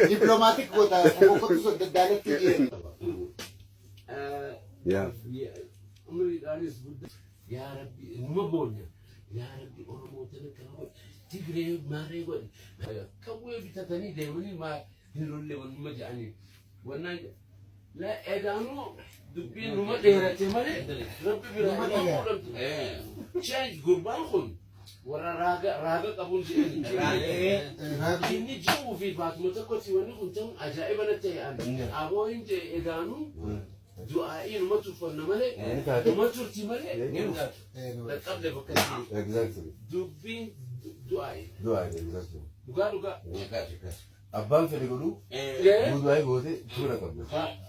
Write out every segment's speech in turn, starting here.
Diplomatic goota boqotu sun daddaalatti jeen. Yaa. Umriidhaanis guddaa. Yaa Rabbi, numa boonya. Yaa Rabbi, Oromoo tana kana godhe. Tigree maarree godhe. Qawwee bitatanii deemanii maa hin lolle wannuma jedhanii. Wannaan la edaanuu dubbiin numa dheerate malee Rabbi biraa Numa numa dheerate. fuudhamte. Change gurbaan kun warra raaga raaga qabuun jedhani. Inni ji'uu fi baatuma tokkotti wanni kun ta'uun ajaa'iba natti ta'e ani. Aboo hin jee edaanuu du'aa'ii numa tuffanna malee numa turti malee hin taatu. Dhaqqabne bakka itti dubbiin du'aa'ii. Du'aa, exactly. Dhugaa dhugaa. Abbaan fedhe godhu du'aa goote fuula qabda.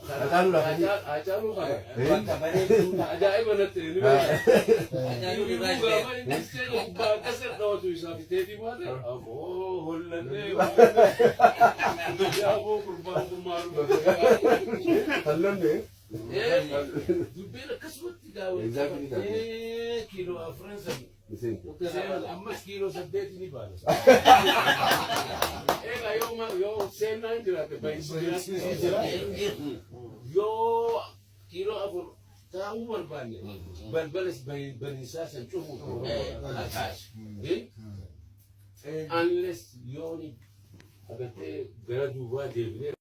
Hacaaluu laafanii. Hacaaluu kana. Bakka bareedduu. Ajaa'iba natti ni Hacaaluu irraa gaafa inni seena gubbaa akkas dhawatu isaa fiteetii baate aboo hollannee yaaboo gurbaan kun maaluma. Hallonne. Dubbiin akkasumatti gaawwan Exactly. kiiloo afran san Isin. Ammas kiiloo 8 ni baana. Egaa yoo yoo seenaan jiraate baay'isi jiraate yoo kiiloo 4 taa'uu barbaanne balbala baniisaa san cufuu akaas. Unless yoo ni agartee gara duubaa deebinee.